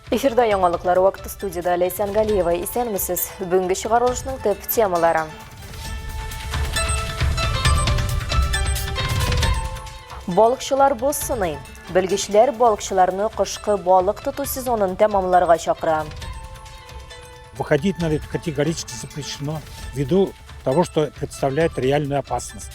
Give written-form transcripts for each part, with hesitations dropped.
Эфирда яңалыклар вакыты студиядә Ләйсән Галиева. Исәнмесез. Бүгенге чыгарылышның төп темалары. Балыкчылар боз сыный. Белгечләр балыкчыларны кышкы балык тоту сезонын тәмамларга чакыра. Выходить на лед категорически запрещено ввиду того, что представляет реальную опасность.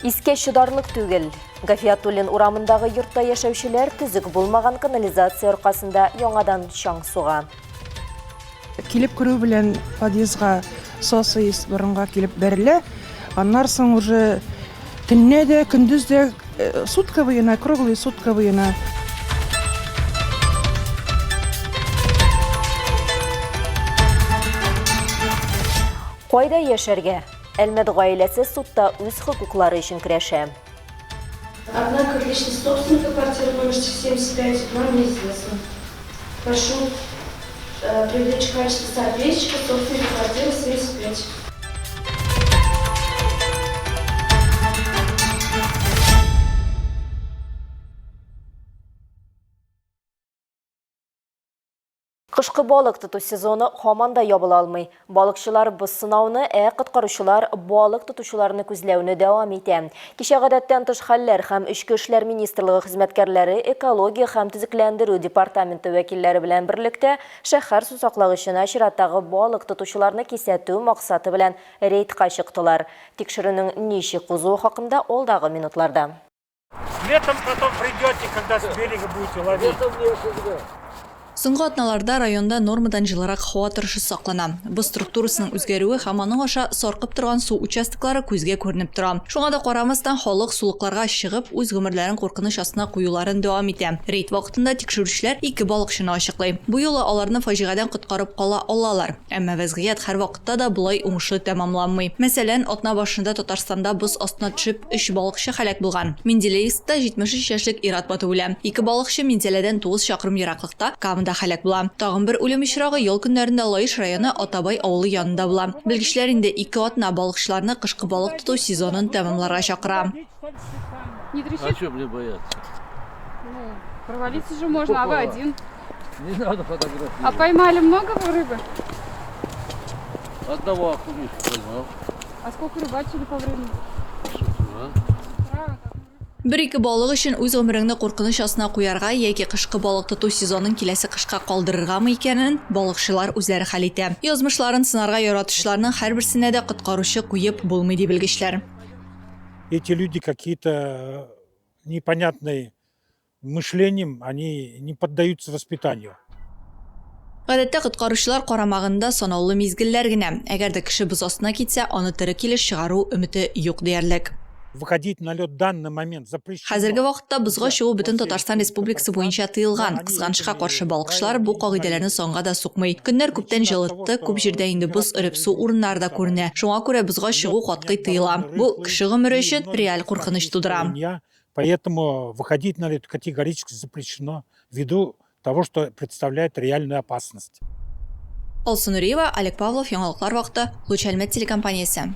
Искә чыдарлык түгел. Гафиятуллин урамындагы йортта яшәүчеләр төзек булмаган канализация аркасында яңадан чаң суга. Килеп керү белән подъездга сасы ис борынга килеп бәрелә. Аннан соң уже төнлә дә, көндез дә э, сутка буена, круглый сутка буена. Кайда яшәргә? Әлмәт гаиләсе судта үз хокуклары өчен көрәшә. Однако личность собственника квартиры номер 75 нам неизвестна. Прошу э, привлечь в качестве соответчика собственника квартиры 75. Кышкы балык тоту сезоны һаман да ябыла алмый. Балыкчылар боз сынауны, ә коткаручылар балык тотучыларны күзләүне дәвам итә. Кичә гадәттән тыш хәлләр һәм Эчке эшләр министрлыгы хезмәткәрләре экология һәм төзекләндерү департаменты вәкилләре белән берлектә шәһәр сусаклагычына чираттагы балык тотучыларны кисәтү максаты белән рейдка чыктылар. Тикшерүнең ничек узуы хакында алдагы минутларда. Летом потом придете, когда с берега будете ловить. Соңгы атналарда районда нормадан җылырак һава торышы саклана. Боз структурасының үзгәрүе һәм аның аша саркып торган су участоклары күзгә күренеп тора. Шуңа да карамастан, халык сулыкларга чыгып, үз гомерләрен куркыныч астына куюларын дәвам итә. Рейд вакытында тикшерүчеләр ике балыкчыны ачыклый. Бу юлы аларны фаҗигадән коткарып кала алалар. Әмма вәзгыять һәрвакытта да болай уңышлы тәмамланмый. Мәсәлән, атна башында Татарстанда боз астына төшеп, Өч балыкчы һәлак булган. Менделеевскта 73 яшьлек ир-ат батып үлә. Ике балыкчы Минзәләдән 9 чакрым ераклыкта Камада һәлак була. Тагын бер үлем очрагы ял көннәрендә Лаеш районы Атабай авылы янында була. Белгечләр инде ике атна балыкчыларны кышкы балык тоту сезонын тәмамларга чакыра. Не трещит? А что мне бояться? Ну, провалиться же можно, а вы один. Не надо фотографировать. А поймали много вы рыбы? Одного окуня поймал. А сколько рыбачили по времени? Бер-ике балык өчен үз гомереңне куркыныч астына куярга яки кышкы балык тоту сезонын киләсе кышка калдырыргамы икәнен балыкчылар үзләре хәл итә. Язмышларын сынарга яратучыларның һәрберсенә дә коткаручы куеп булмый, ди белгечләр. Эти люди какие-то э, непонятные мышлением, они не поддаются воспитанию. Гадәттә коткаручылар карамагында санаулы мизгелләр генә. Әгәр дә кеше боз астына китсә, аны тере килеш чыгару өмете юк диярлек. Выходить на лед данный момент запрещено. Хәзерге вакытта бозга чыгу бөтен Татарстан Республикасы буенча тыелган. Кызганычка каршы, балыкчылар бу кагыйдәләрне санга да сукмый. Көннәр күптән җылытты, күп җирдә инде боз эреп су урыннары да күренә. Шуңа күрә бозга чыгу катгый тыела. Бу кеше гомере өчен реаль куркыныч тудыра. Поэтому выходить на лед категорически запрещено ввиду того, что представляет реальную опасность. Алсу Нуриева, Олег Павлов, Яңалыклар вакыты, Луч Әлмәт телекомпаниясе.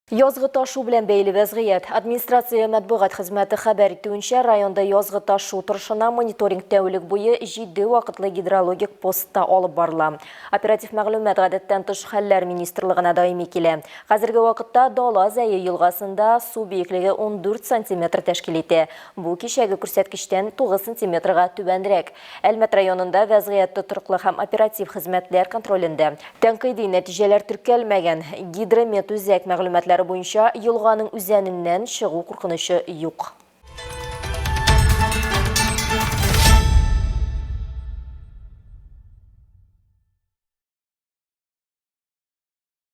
Язгы ташу белән бәйле вәзгыять. Администрация матбугат хезмәте хәбәр итүенчә, районда язгы ташу торышына мониторинг тәүлек буе җиде вакытлы гидрологик постта алып барыла. Оператив мәгълүмат гадәттән тыш хәлләр министрлыгына даими килә. Хәзерге вакытта Дала Зәе елгасында су биеклеге 14 сантиметр тәшкил итә. Бу кичәге күрсәткечтән 9 сантиметрга түбәнрәк. Әлмәт районында вәзгыять тотрыклы һәм оператив хезмәтләр контролендә. Тәнкыйди нәтиҗәләр теркәлмәгән. Гидрометүзәк мәгълүматлары буенча, елганың үзәненнән чыгу куркынычы юк.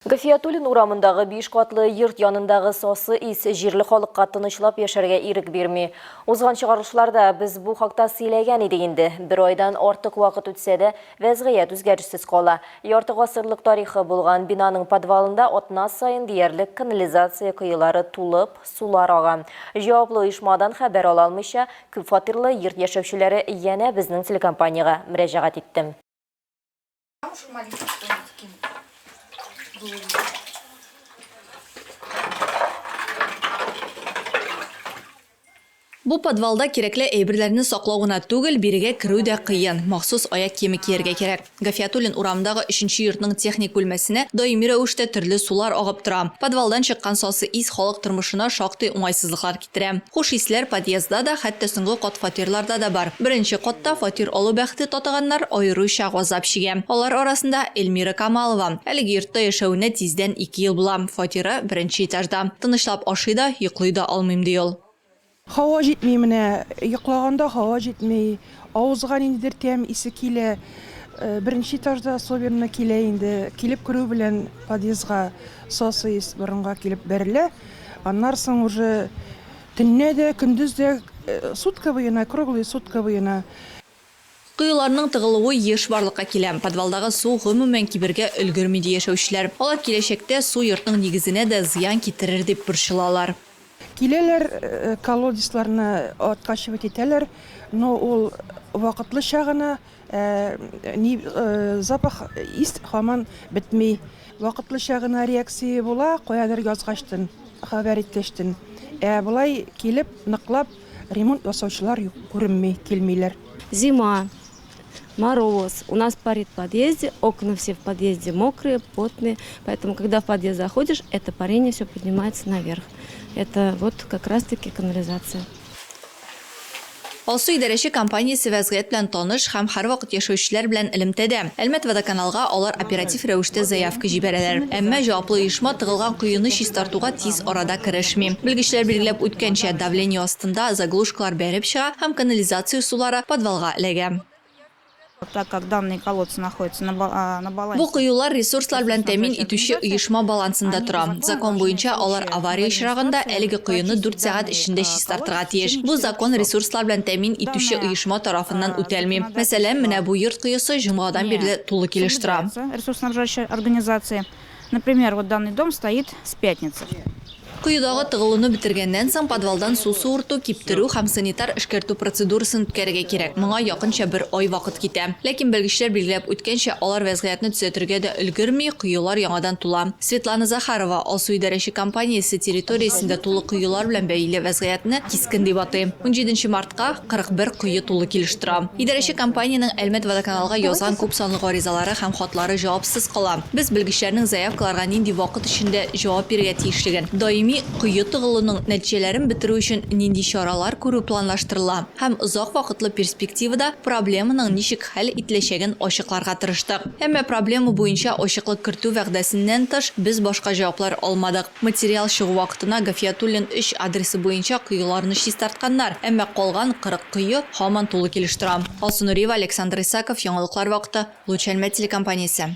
Гафиятуллин урамындагы биш катлы йорт янындагы сасы ис җирле халыкка тынычлап яшәргә ирек бирми. Узган чыгарылышларда без бу хакта сөйләгән идек инде. Бер айдан артык вакыт үтсә дә, вәзгыять үзгәрешсез кала. Ярты гасырлык тарихы булган бинаның подвалында атна саен диярлек канализация коелары тулып, сулар ага. Җаваплы оешмадан хәбәр ала алмыйча, күпфатирлы йорт яшәүчеләре янә безнең телекомпаниягә мөрәҗәгать итте. Бу подвалда кирәкле әйберләрне саклау гына түгел, бирегә керү дә кыен, махсус аяк киеме кияргә кирәк. Гафиятуллин урамындагы өченче йортның техник бүлмәсенә даими рәвештә төрле сулар агып тора. Подвалдан чыккан сасы ис халык тормышына шактый уңайсызлыклар китерә. Хуш исләр подъездда да, хәтта соңгы кат фатирларда да бар. Беренче катта фатир алу бәхете татыганнар аеруча газап чигә. Алар арасында Эльмира Камалова. Әлеге йортта яшәвенә тиздән ике ел була. Фатиры беренче этажда. Тынычлап ашый да, йоклый да алмыйм, ди ул. Һава җитми менә, йоклаганда һава җитми, авызга ниндидер тәм исе килә. Беренче этажда особенно килә инде. Килеп керү белән подъездга сасы ис борынга килеп бәрелә. Аннан соң уже төнлә дә, көндез дә сутка буена, круглые сутка буена. Коеларның тыгылуы еш барлыкка килә. Подвалдагы су гомумән кибергә өлгерми, ди яшәүчеләр. Алар киләчәктә су йортның нигезенә дә зыян китерер дип борчылалар. Киләләр, колодецларны откачивать итәләр, но ул вакытлыча гына, ә ни запах, ис һаман бетми. Вакытлыча гына реакция була, каядыр язгачтын, хәбәр иткәчтен. Ә болай килеп, ныклап Ремонт ясаучылар юк, күренми, килмиләр. Зима, мороз, у нас парит в подъезде, окна все в подъезде мокрые, потные, поэтому, когда в подъезд заходишь, это парение все поднимается наверх. Это вот как раз таки канализация. Алсу идарәче компаниясе вәзгыять белән таныш һәм һәрвакыт яшәүчеләр белән элемтәдә. Әлмәт водоканалга алар оператив рәвештә заявка җибәрәләр. Әмма җаваплы оешма тыгылган коены чистартуга тиз арада керешми. Белгечләр билгеләп үткәнчә, давление астында заглушкалар бәреп чыга һәм канализация сулары подвалга эләгә. Так как данные колодцы находятся на на балансе. Бу коелар ресурслар белән тәэмин итүче оешма балансында тора. Закон буенча, алар авария очрагында әлеге коены дүрт сәгать эчендә чистартырга тиеш. Бу закон ресурслар белән тәэмин итүче оешма тарафыннан үтәлми. Мәсәлән, менә бу йорт коесы җомгадан бирле тулы килеш тора. Ресурсоснабжающей организации. Например, вот данный дом стоит с пятницы. Коедагы тыгылуны бетергәннән соң, подвалдан су суырту, киптерү һәм санитар эшкәртү процедурасын үткәрергә кирәк. Моңа якынча бер ай вакыт китә. Ләкин белгечләр билгеләп үткәнчә, алар вәзгыятьне төзәтергә дә өлгерми, коелар яңадан тула. Светлана Захарова Алсу идарәче компаниясе территориясендә тулы коелар белән бәйле вәзгыятьне кискен дип атый. Унҗиденче мартка 41 кое тулы килеш тора. Идарәче компаниянең Әлмәт водоканалга язган күп санлы гаризалары һәм хатлары җавапсыз кала. Без белгечләрнең заявкаларга нинди вакыт эчендә җавап бирергә тиешлеген, даими кое тыгылуның нәтиҗәләрен бетерү өчен нинди чаралар күрү планлаштырыла һәм озак вакытлы перспективада проблеманың ничек хәл ителәчәген ачыкларга тырыштык. Әмма проблема буенча ачыклык кертү вәгъдәсеннән тыш, без башка җаваплар алмадык. Материал чыгу вакытына Гафиятуллин 3 адресы буенча коеларны чистартканнар, әмма калган 40 кое һаман тулы килеш тора. Алсу Нуриева, Александр Исаков, Яңалыклар вакыты, Луч Әлмәт телекомпаниясе.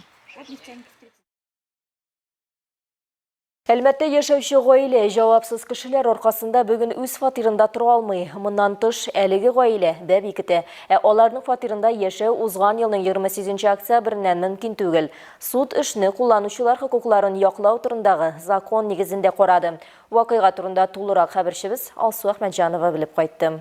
Әлмәттә яшәүче гаилә җавапсыз кешеләр аркасында бүген үз фатирында тора алмый. Моннан тыш, әлеге гаилә бәби көтә. Ә аларның фатирында яшәү узган елның 28 октябреннән мөмкин түгел. Суд эшне кулланучылар хокукларын яклау турындагы закон нигезендә карады. Вакыйга турында тулырак хәбәрчебез Алсу Әхмәтҗанова белеп кайтты.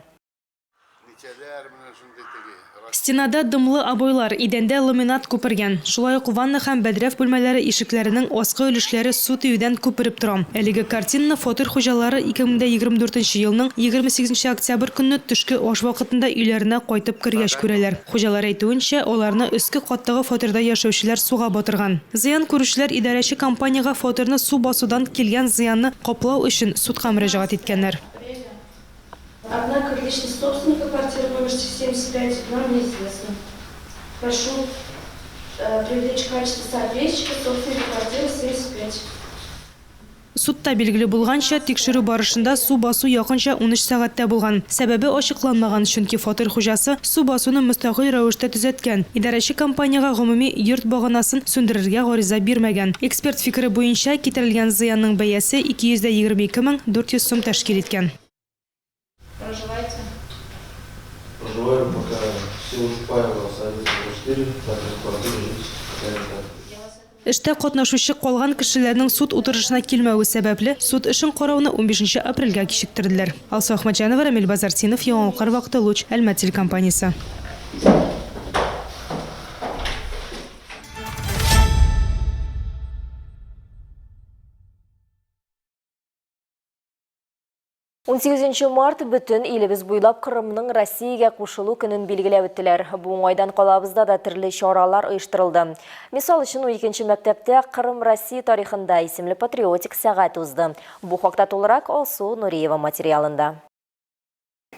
Стенада дымлы обойлар, идәндә ламинат күпергән. Шулай ук ванна һәм бәдрәф бүлмәләре ишекләренең аскы өлешләре су тиюдән күпереп тора. Әлеге картинаны фатир хуҗалары 2024 нче елның 28 нче октябрь көнне төшке аш вакытында өйләренә кайтып кергәч күрәләр. Хуҗалар әйтүенчә, аларны өске каттагы фатирда яшәүчеләр суга батырган. Зыян күрүчеләр идарәче компаниягә фатирны су басудан килгән зыянны каплау өчен судка мөрәҗәгать иткәннәр. Однако личность собственника квартиры номер 75 нам неизвестна. Прошу привлечь в качестве соответчика собственника квартиры 75. Судта билгеле булганча, тикшерү барышында су басу якынча 13 сәгатьтә булган. Сәбәбе ачыкланмаган, чөнки фатир хуҗасы су басуны мөстәкыйль рәвештә төзәткән. Идарәче компаниягә гомуми йорт баганасын сүндерергә гариза бирмәгән. Эксперт фикере буенча, китерелгән зыянның бәясе 222 мең 400 сум тәшкил иткән. Проживаете? Проживаю пока село Шупаево, Савица, 24, так как квартира жить пока не так. Эштә катнашучы калган кешеләрнең суд утырышына килмәве сәбәпле, суд эшен карауны унбишенче апрельгә кичектерделәр. Алсу Әхмәтҗанова, Рамил Базартдинов, Яңалыклар вакыты, Луч, Әлмәт телекомпаниясе. 18 март бөтен илебез буйлап Кырымның Россиягә кушылу көнен билгеләп үттеләр. Бу уңайдан калабызда да төрле чаралар оештырылды. Мисал өчен, 12 мәктәптә Кырым Россия тарихында исемле патриотик сәгать узды. Бу хакта тулырак Алсу Нуриева материалында.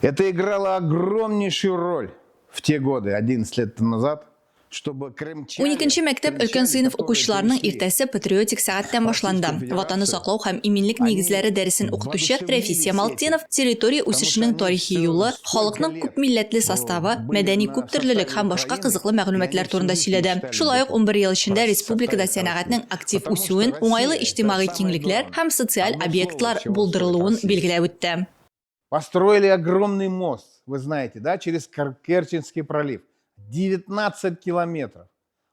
Это играло огромнейшую роль в те годы, 11 лет назад, чтобы крымчане... Уникенче мәктәп өлкән сыйныф укучыларының иртәсе патриотик сәгатьтән башланды. Ватанны саклау һәм иминлек нигезләре дәресен укытучы Рәфис Ямалтдинов территория үсешенең тарихи юлы, халыкның күпмилләтле составы, мәдәни күптөрлелек һәм башка кызыклы мәгълүматлар турында сөйләде. Шулай ук унбер ел эчендә республикада сәнәгатьнең актив үсүен, уңайлы иҗтимагый киңлекләр һәм социаль объектлар булдырылуын билгеләп үтте. Построили огромный мост, вы знаете, да, через Керченский пролив. 19 километров.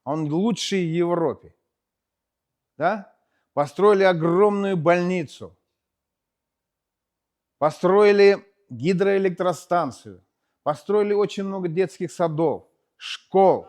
Он лучший в Европе. Да? Построили огромную больницу. Построили гидроэлектростанцию. Построили очень много детских садов, школ.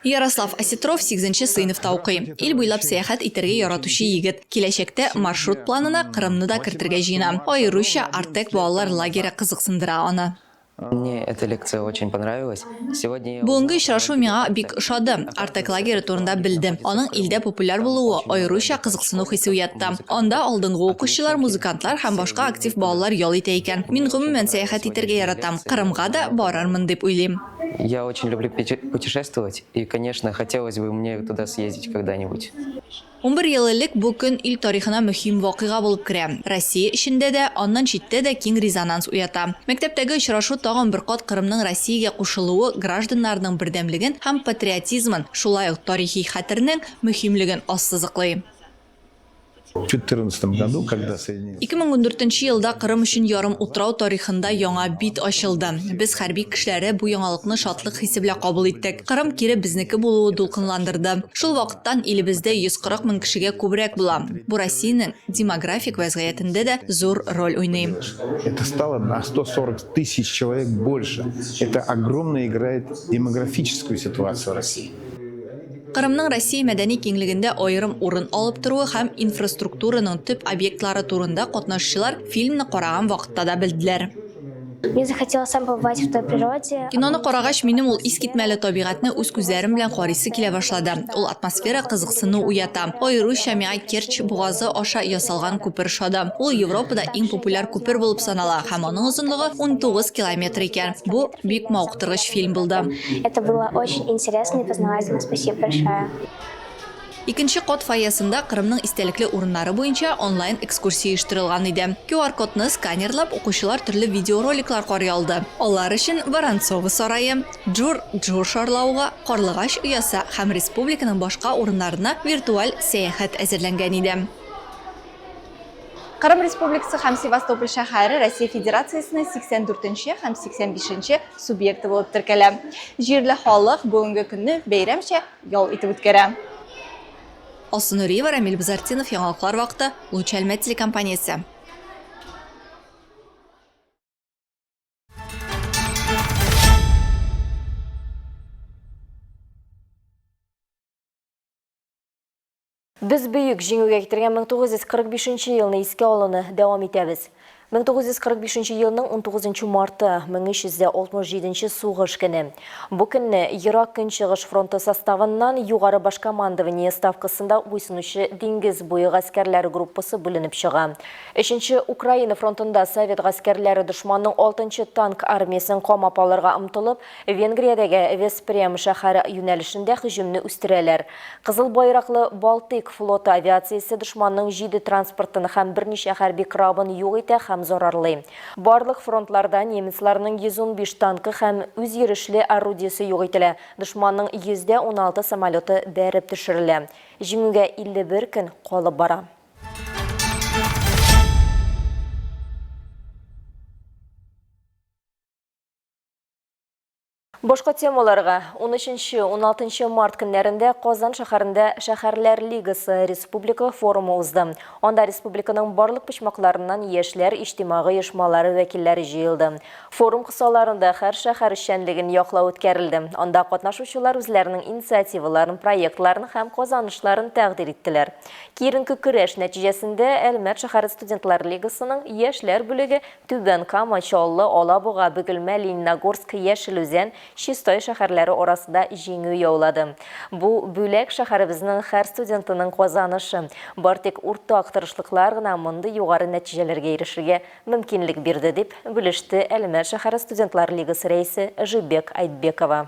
Ярослав Осетров сигезенче сыйныфта укый. Ил буйлап сәяхәт итәргә яратучы егет. Киләчәктә маршрут планына Кырымны да кертергә җыена. Аеруча Артек балалар лагере кызыксындыра аны. Мне эта лекция очень понравилась. Сегодня я Бүгенге очрашу миңа бик ошады. Артек лагере турында белдем. Аның илдә популяр булуы аеруча кызыксыну хисе уятты. Анда алдынгы укучылар, музыкантлар һәм башка актив балалар ял итә икән. Мин гомумән сәяхәт итәргә яратам. Кырымга да барырмын дип уйлыйм. Я очень люблю путешествовать, и, конечно, хотелось бы мне туда съездить когда-нибудь. 11 ел элек бу көн ил тарихына мөһим вакыйга булып керә. Россия эчендә дә, аннан читтә дә киң резонанс уята. Мәктәптәге очрашу тагын бер кат Кырымның Россиягә кушылуы гражданнарның бердәмлеген һәм патриотизмын, шулай ук тарихи хәтернең мөһимлеген ассызыклый. В четырнадцатом году, когда соединились... 2014 нче елда Кырым өчен ярымутрау тарихында яңа бит ачылды. Без, хәрби кешеләре, бу яңалыкны шатлык хисе белән кабул иттек. Кырым кире безнеке булуы дулкынландырды. Шул вакыттан илебездә 140 мең кешегә күбрәк була. Бу Россиянең демографик вәзгыятендә дә зур роль уйный. Это стало на 140 тысяч человек больше. Это огромно играет демографическую ситуацию в России. Кырымның Россия мәдәни киңлегендә аерым урын алып торуы һәм инфраструктураның төп объектлары турында катнашучылар фильмны караган вакытта да белделәр. Мне захотелось сам побывать в той природе. Киноны карагач, минем ул искитмәле табигатьне үз күзләрем белән карыйсы килә башлады. Ул атмосфера кызыксыну уята. Аеруча миңа Керчь бугазы аша ясалган күпер ошады. Ул Европада иң популяр күпер булып санала һәм аның озынлыгы 19 километр икән. Бу Бик мавыктыргыч фильм булды. Это было очень интересно и познавательно. Спасибо большое. Икенче кат фойесында Кырымның истәлекле урыннары буенча онлайн экскурсия оештырылган иде. QR-кодны сканерлап, укучылар төрле видеороликлар карый алды. Алар өчен Воронцово сарае, Джур-Джур шарлавыгы, Карлыгач оясы һәм республиканың башка урыннарына виртуаль сәяхәт әзерләнгән иде. Кырым Республикасы һәм Севастополь шәһәре Россия Федерациясенең 84 нче һәм 85 нче субъекты булып теркәлә. Җирле халык бүгенге көнне бәйрәмчә ял итеп үткәрә. Алсу Нуриева, Рамил Базартдинов, Яңалыклар вакыты, Луч Әлмәт телекомпаниясе. Без Бөек Җиңүгә китергән 1945 елны искә алуны дәвам итәбез. 1945 елның 19 марты, 1367 сугыш көне. Бу көнне Ерак Көнчыгыш фронты составыннан Югары башкомандование ставкасында буйсынучы диңгез буе гаскәрләре группасы бүленеп чыга. Өченче Украина фронтында совет гаскәрләре дошманның алтынчы танк армиясен камап алырга омтылып, Венгриядәге Веспрем шәһәре юнәлешендә һөҗүмне үстерәләр. Кызыл байраклы Балтыйк флоты авиациясе дошманның җиде транспортын һәм берничә хәрби крабын юк итә һәм зарарлый. Барлык фронтларда немецларның 115 танкы һәм үзйөрешле орудиесе юк ителә, дошманның 116 самолеты бәреп төшерелә. Җиңүгә 51 көн калып бара. Башка темаларга 13-16 март көннәрендә Казан шәһәрендә Шәһәрләр лигасы республика форумы узды. Анда республиканың барлык почмакларыннан яшьләр иҗтимагый оешмалары вәкилләре җыелды. Форум кысаларында һәр шәһәр эшчәнлеген яклау үткәрелде. Анда катнашучылар үзләренең инициативаларын, проектларын һәм казанышларын тәкъдир иттеләр. Киеренке көрәш нәтиҗәсендә Әлмәт шәһәре студентлар лигасының яшьләр бүлеге Түбән Кама, Чаллы, Алабуга, Бөгелмә, Лениногорск, Яшел Үзән, Чистай шәһәрләре арасында җиңү яулады. Бу бүләк шәһәребезнең һәр студентының казанышы. Бар тик уртак тырышлыклар гына мондый югары нәтиҗәләргә ирешергә мөмкинлек бирде, дип бүлеште Әлмәт шәһәре студентлар лигасы рәисе Жибек Айтбекова.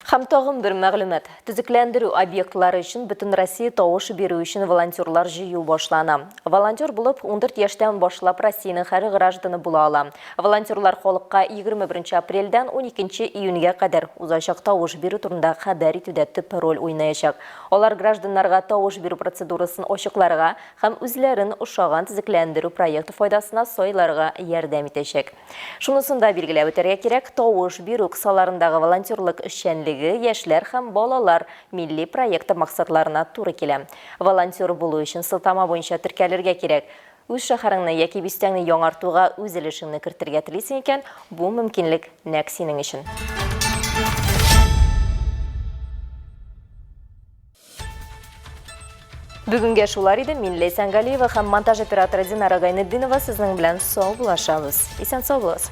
Һәм тагын бер мәгълүмат. Төзекләндерү объектлары өчен Бөтенроссия тавыш бирү өчен волонтерлар җыю башлана. Волонтер булып 14 яшьтән башлап Россиянең һәр гражданы була ала. Волонтерлар халыкка 21 апрельдән 12 июньгә кадәр узачак тавыш бирү турында хәбәр итүдә төп роль уйнаячак. Алар гражданнарга тавыш бирү процедурасын ачыкларга һәм үзләрен ошаган төзекләндерү проекты файдасына сайларга ярдәм итәчәк. Шунысын да билгеләп үтәргә кирәк, тавыш бирү кысаларындагы волонтерлык эшчәнлеге Яшьләр һәм балалар милли проекты максатларына туры килә. Волонтер булу өчен сылтама буенча теркәлергә кирәк. Үз шәһәреңне яки бистәңне яңартуга үз өлешеңне кертергә телисең икән, бу мөмкинлек нәкъ синең өчен. Бүгенгә шулар иде. Мин Ләйсән Галиева һәм монтаж операторы Динара Гайнетдинова сезнең белән саубуллашабыз. Исән сау булыгыз.